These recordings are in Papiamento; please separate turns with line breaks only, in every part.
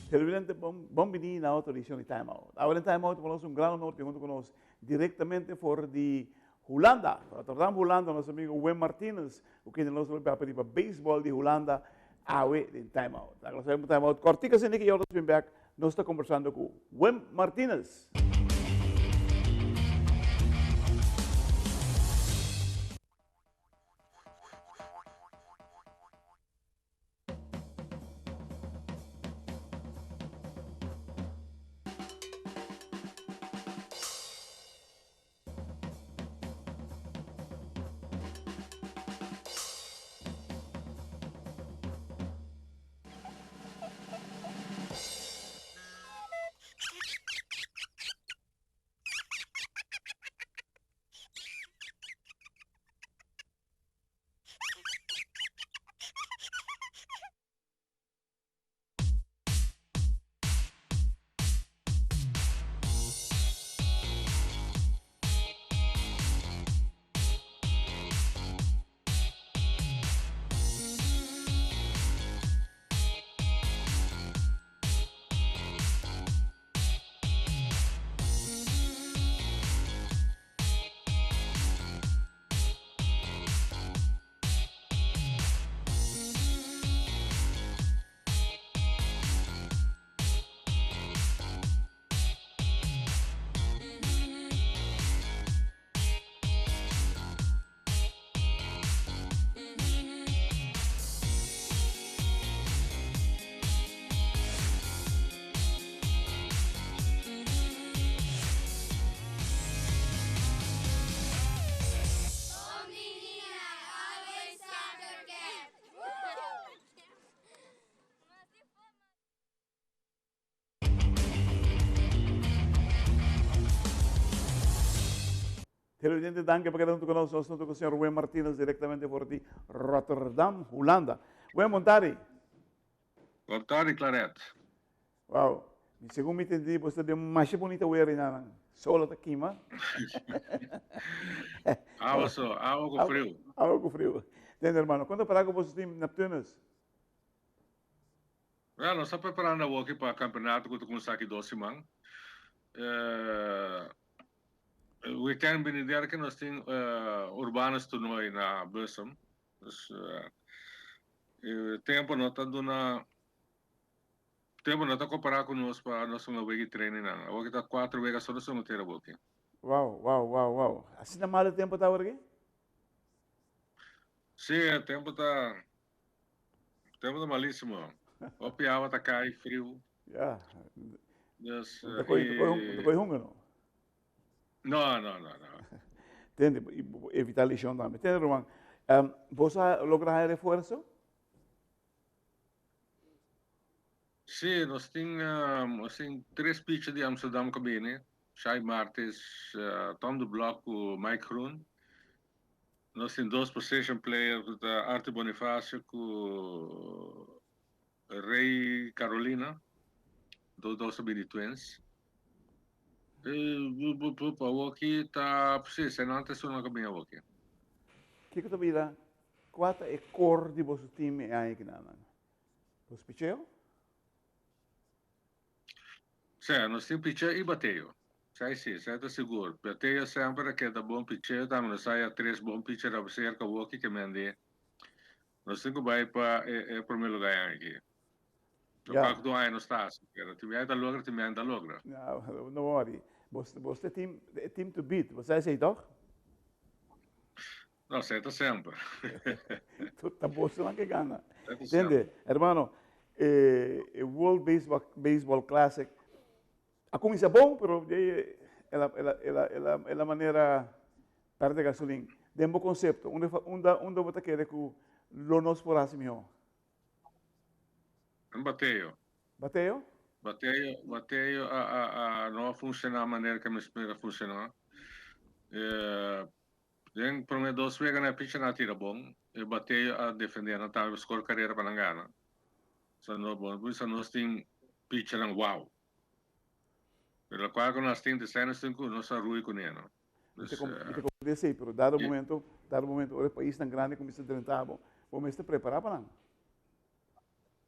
Televidente, bon, bon bini na otro edicion di Time Out. Awor den Time Out nos un gran honor di hunto cu nos directamente for di Hulanda, Rotterdam, Hulanda, nos amigo Wim Martinez, cu kende nos lo papia riba baseball di Hulanda awe den Time Out. Laga nos haci un Time Out cortico asina ki nos bin back, nos ta conversando cu Wim Martinez. Televidente, danki pa keda huntu ku nos. Nos huntu ku señor Wim Martinez direktamente for di Rotterdam, Hulanda. Wim, bon tardi.
Bon tardi, Claret.
Wow, segun mi tendí, bo ta den masha bunita weer einan. Solo ta kima.
Awa so, awa ku friu.
Awa ku friu. Tende, hermano, konta para ku boso team Neptunus?
Well, nos ta preparando awoki pa campeonato cu ta cuminsa aki dos siman. Weekend binidero ke nos tin Urbanus toernooi na Bussum. Dus e tempo no ta duna tempo no ta coopera cu nos pa nos hunga wega training nan. Awoki ta cuatro wega so nos hunga tera awoki.
Wow, wow, wow, wow. Asina malo tempo ta awor aki?
Si, e tempo ta Tempo ta malísimo. Hopi awa ta kai, friu.
Ja.
Dus,
Ta koi, ta koi, ta koi hunga no?
No, no, no, no.
Tende, evita lesión tambe. Tende, Roman, um, vos a logra haña refuerzo?
Sí, nos tin, um, nos tin tres pitcher di Amsterdam ku bini. Shai Martis, uh, Tom de Blok ku Mike Groen. Nos tin dos position player ku ta Arthur Bonifacio ku Ray Carolina. Dos dos a bini Twins. Awoki ta, si, eseinan ta esunnan ku a bini awoki.
Kiko ta bira, kua ta e kor di boso team e aña kinanan? Boso picheo?
Sea, nos tin picheo i bateo. Esei si, esei ta sigur. Bateo semper a keda bon, picheo tambe. Nos haya tres bon picher a serka awoki ke mende. Nos tin ku bai pa e prome lugar e aña aki. No
Ya.
kak tur aña nos ta hasi, pero tin biaha ta logra, tin biaha no ta logra.
No, no worry. Bos, bos ta e team, e team to beat. Bo sa esei tòg?
No, esei ta semper.
Ta bosonan ke gana.
Esei ta semper.
Tende, hermano, e e World Baseball, Baseball Classic a kuminsá bon, pero de ahí el a, el a, el a, el a, el a manera pèrdè gasolin. Den bo konsepto, unda, unda, unda bo ta kere ku lo nos por hasi mihó?
Un bateo.
Bateo?
Bateo, bateo a, a, a no a funshoná manera ke mi spera funshoná. Eh, Den prome dos wega nan e pichernan a tira bon, e bateo a defende nan tambe pa score carera pa nan gana. So no bo no por bisa nos tin pichernan wow. Pero locual cu nos tin ta esei nos tin cu nos a rui cune no.
Mi ta mi ta comprende esei, pero dado momento, dado momento ora e paisnan grandi cuminsa drenta bo, bo mester prepara pa nan.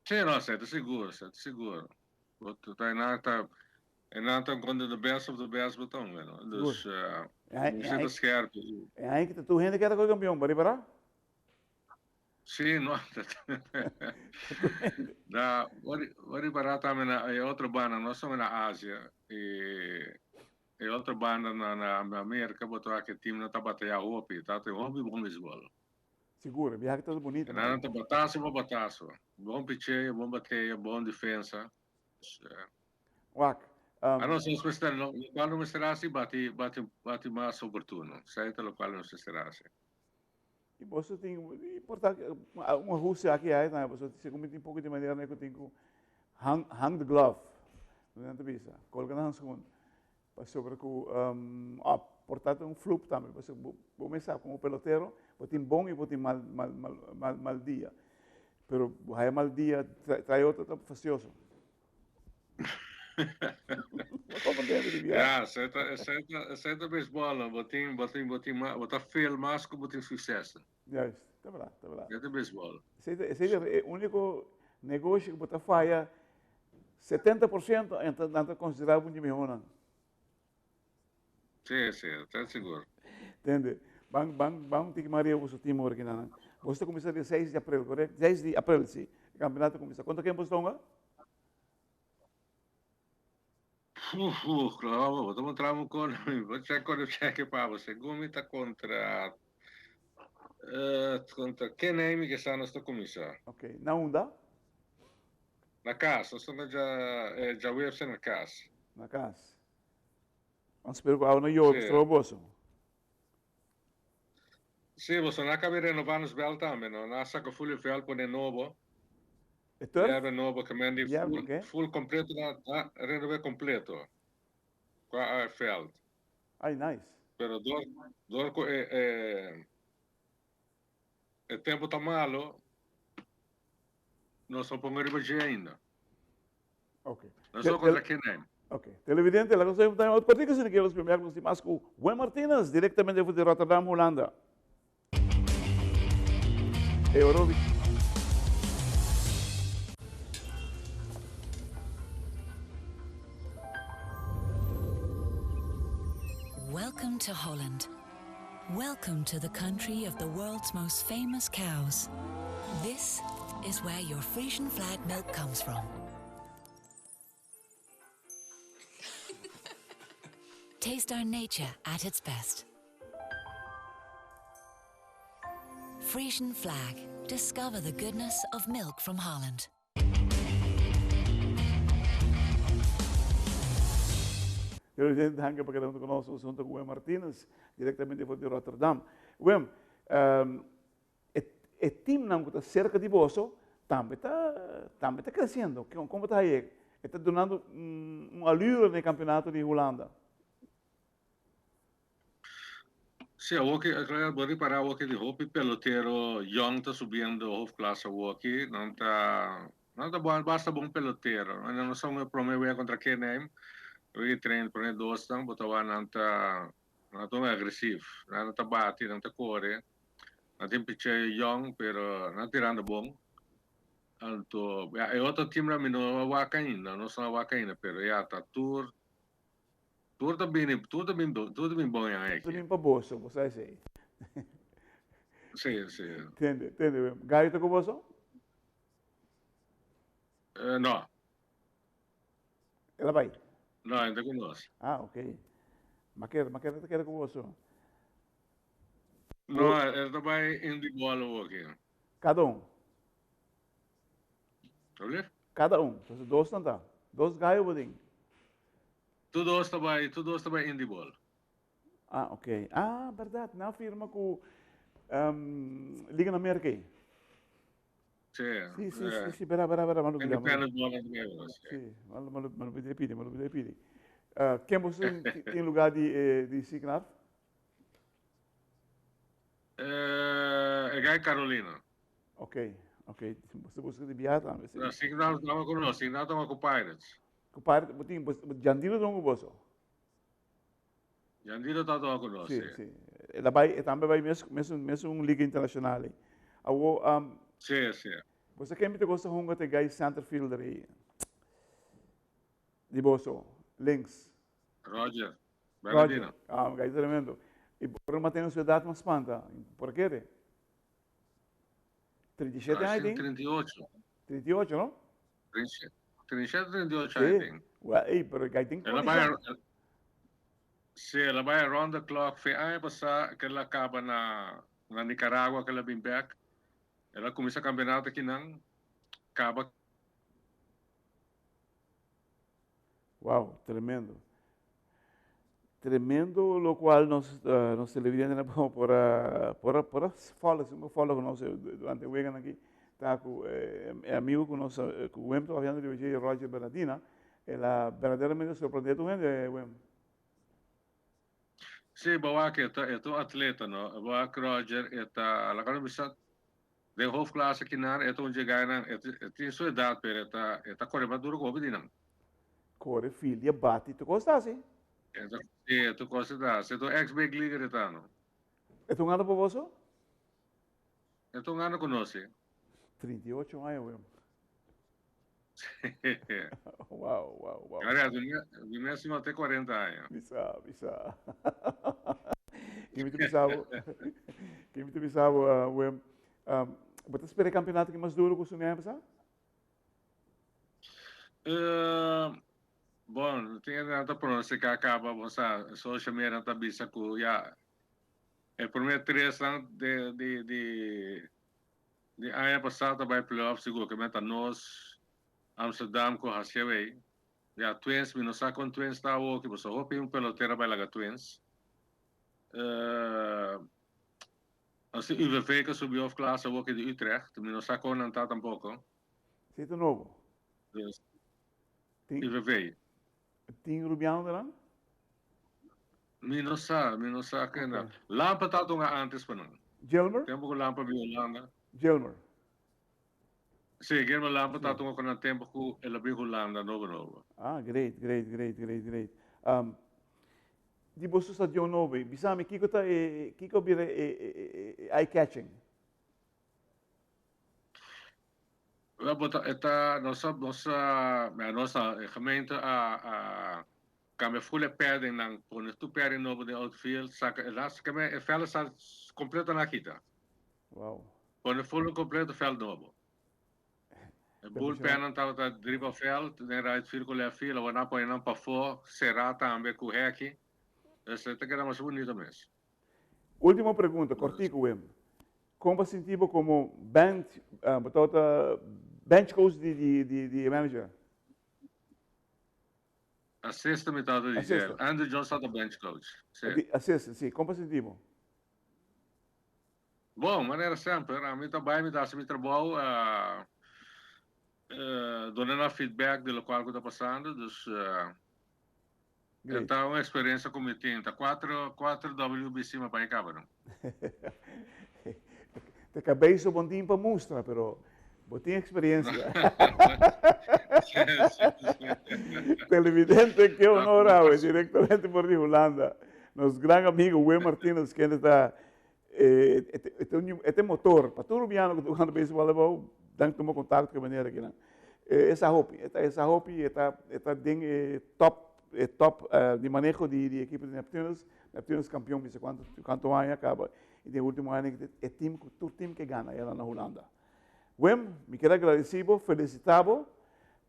Si no, esei ta sigur, esei ta sigur. Ta nan ta e nan ta kontra the best of the best bo ta hunga no. Dus mester ta skerpi.
E aña ki ta tur hende keda koe kampion, bo ripará?
Sí, no. Na, bo ripará tambe na e otro banda, no solamente na Asia, e e otro banda na na Amerika bo ta wak e teamnan ta batayá hopi, ta tin hopi bon beisbòl.
Sigur, e biaha ta bunita.
Nan ta bataso pa bataso. Bon picheo, bon bateo, bon defensa.
Wak.
Anos nos mester, lokual nos mester hasi, bati, bati, bati mas oportuno. Esei ta lokual nos mester hasi.
I boso tin, i por ta un ahuste aki ai tambe, pasobra segun mi tin poko di manera ku tin ku hang, hang the glove, nan ta bisa, kolga nan hanskun. Pasobra ku òf por ta un flup tambe, pasobra bo bo mes sa komo pelotero bo tin bon i bo tin mal mal mal mal mal dia. Pero bo haya mal dia trae otro ta fastioso. Bo komprende mi di bia?
Ya, esei ta esei ta esei ta beisbòl no, bo tin bo tin bo tin bo ta fail mas ku bo tin sukseso.
Juist, ta bra, ta bra.
Esei ta beisbòl.
Esei ta esei ta e úniko negoshi ku bo ta faya 70% nan ta konsiderá bo un di mihónan.
Sí, sí, ta sigur.
Tende, ban, ban, ban un tiki mas riba boso team ora kinanan. Boso ta kuminsá dia seis di aprel, korekto? Seis di aprel, sí. E kampeonato ta kuminsá. Kontra ken boso ta hunga?
Uf, uf, klaro, bo ta puntra mi kon, mi por chek kon cheke pa bo. Segun mi ta kontra, kontra ken ei mi ke sa nos ta kuminsá.
Ok, na unda?
Na kas, nos ta na djaweps na kas.
Na kas. Nos spera ku awa no yobe stroba boso.
Sí, boso no a kabe renova nos bel tambe, no? Nan a saka ful e vel pone nobo.
E turf?
Yerba nobo ke men di
Yerba,
ful,
oké.
ful kompleto nan a renove kompleto kwa e veld.
Ay, nice.
Pero dor, dor ku e, e, e tempo ta malo, nos no ponga riba dje ainda.
Ok.
Nos no kontra Kenijn.
Ok. Televidente, laga nos even time out kortiko sino ke los primer nos tin mas ku Wim Martinez direktamente for di Rotterdam, Hulanda. Eurovi.
Welcome to Holland. Welcome to the country of the world's most famous cows. This is where your Frisian flag milk comes from. Taste our nature at its best. Frisian flag. Discover the goodness of milk from Holland.
Televidente, danki pa keda huntu ku nos. Nos huntu ku Wim Martinus, direktamente for di Rotterdam. Wim, e e teamnan ku ta serka di boso tambe ta tambe ta kresiendo. Kon bo ta haye? E ta dunando un alure na e kampeonato di Hulanda.
Sí, awoki, bo ripará awoki di hopi pelotero yong ta subiendo hoofdklasse awoki. Nan ta, nan ta bon, basta bon pelotero. Nan no son e prome wega kontra Kenheim. Wega di train prome dosnan, bo ta wak nan ta, nan ta un agresief. Nan ta bati, nan ta kore. Nan tin picheo yong, pero nan tirando bon. Anto, ya, e otro teamnan mi no a wak ainda, nos no a wak ainda, pero ya ta tur Tur ta bini, tur ta bin, tur ta bin bon yan
aki. Tur bin pa boso, bo sa esei.
Sí, sí.
Tende, tende. Gayo ta ku boso?
Eh, no.
El a bai?
No, e ta ku nos.
Ah, ok. Ma kere, ma kere ta kere ku boso.
No, el ta bai in di bolo awor aki.
Kada un?
Oké.
Kada un. Entonces dos nan ta. Dos gayo bo tin.
Tur dos ta bai, tur dos ta bai Indie Ball.
Ah, ok. Ah, berdad. Nan firma ku um, Liga na Merca ei.
Sí.
Sí, sí, sí, sí, berdad, berdad, berdad. Malo
Independent Ball na Merca.
Sí, malo, malo, malo pidi, pidi, malo pidi, pidi. Uh, ken bo tin lugar di, eh, di Signal?
Eh, e gai Carolina.
Ok, ok. Bo busca di biaha tambe, si.
No, Signal tama ku nos, Signal tama ku Pirates.
Ku Pirates, bo tin, bo Jandilo tama ku boso?
Jandilo ta tama ku nos,
si. Si, si. El a bai, e tambe bai mes, mes, mes un liga internacional ei. Awo,
Si, si.
Bo sa ken mi ta gosta hunga te gai center fielder ei? Di boso, links.
Roger. Bernardino.
Roger. Ah, mi gai tremendo. I por mantene su edad mas spanta. Por kere? 37 aña tin?
38.
38, no?
37, 38 aña tin.
Well, ey, pero gai tin
kondishon. Sí, el a bai around the clock. Fe aña pasá ku el a kaba na na Nicaragua ku el a bin bèk. El a kuminsá kampeonato akinan, kaba.
Wow, tremendo. Tremendo lo cual nos nos televidentenan por por a por a por a follow, si follow ku nos durante e weganan aki ta ku e amigo ku nos ku Wim ta papiando riba dje, Roger Bernadina, el a berdaderamente sorprende tur hende, Wim.
Sí, bo wak e ta e ta un atleta no. Bo wak Roger e ta laga nos bisa den hoofdklasse kinan e ta un dje gainan e tin su edat pero e ta e ta kore mas duro ku hopi di nan.
Kore, filia, bati, tur kos ta hasi.
E ta sí, tur kos e ta hasi. E ta un ex big leaguer e ta no.
E ta un anda pa boso?
E ta un anda ku nos sí.
38 aña wem. Wow, wow, wow.
Ahora, mi mes no te 40 aña.
Mi sa, mi sa. Ki mi ta bisa bo, ki mi ta bisa bo, Wim, bo ta spera e campeonato ki mas duro ku su aña pasá?
Bon, tin hende nan ta pronosticá caba, bo sa, social media nan ta bisa ku ya e promé tresnan di di di Di aña pasá ta bai playoff sigur ke meta nos Amsterdam ku HCW. Ya Twins mi no sa kon Twins ta awoki pasobra hopi un pelotero a bai laga Twins. Nos tin UVV ku a subi hoofdklasse awoki di Utrecht mi no sa kon nan ta tampoko.
Si ta nobo.
Dus UVV.
Tin Rubiano ta nan?
Mi no sa, mi no sa kenda. Lampa ta tunga antes pa nan.
Gilmer?
Tempo ku Lampa bin Hulanda.
Gilmer.
Si, Gilmer Lampa ta tunga ku nan tempo ku el a bin Hulanda nobo nobo.
Ah, great, great, great, great, great. Um, di boso stadion nobo ei, bisa mi kiko ta e, kiko a bira e, e, e, e eye catching?
Wel, bo ta, e ta, nos a, nos a, ja, nos a, e gemeente a, a cambia full e padding nan, pone tur padding nobo den outfield, saca e las, keme e veld sta completo nan a kita.
Wow.
Pone full completo veld nobo. E bullpen nan tabata riba veld, den right field cu left field, awor nan a pone nan pafó, cerá tambe cu heki. Dus e ta keda masha bunito mes.
Ultimo pregunta, cortico Wim. Kon bo a sinti bo komo bench, bo tabata bench coach di di di di e manager?
Assistant mi tabata di dje. Andrew Jones tabata bench coach.
Si. Di assistant, si. Kon bo a sinti bo?
Bon, manera semper, ami ta bai, mi ta hasi mi trabou, duna nan feedback di lokual ku ta pasando, dus
Great.
Ta un experiencia cu mi tin. Ta cuatro, cuatro WBC mi a bay caba no.
Te cabey so bon tin pa mustra, pero bo tin experiencia. Televidente, ke honor awe, directamente for di Hulanda. Nos gran amigo Wim Martinez, kende ta e, e, e, e motor pa tur rubiano cu ta jugando baseball abou, dan tuma contacto cu e manera akinan. Esa hopi, e ta esa hopi, e ta e ta den e top e top di maneho di di ekipo di Neptunus. Neptunus kampion bisa kuantu kuantu aña kaba i den ultimo aña e team ku tur team ke gana era na Hulanda. Wim, mi kier a gradisi bo, felisita bo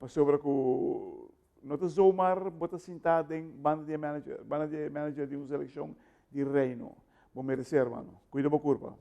pasobra ku no ta zomaar bo ta sinta den banda di e manager, banda di e manager di un selekshon di Reino. Bo merese hermano. Kuida bo kurpa.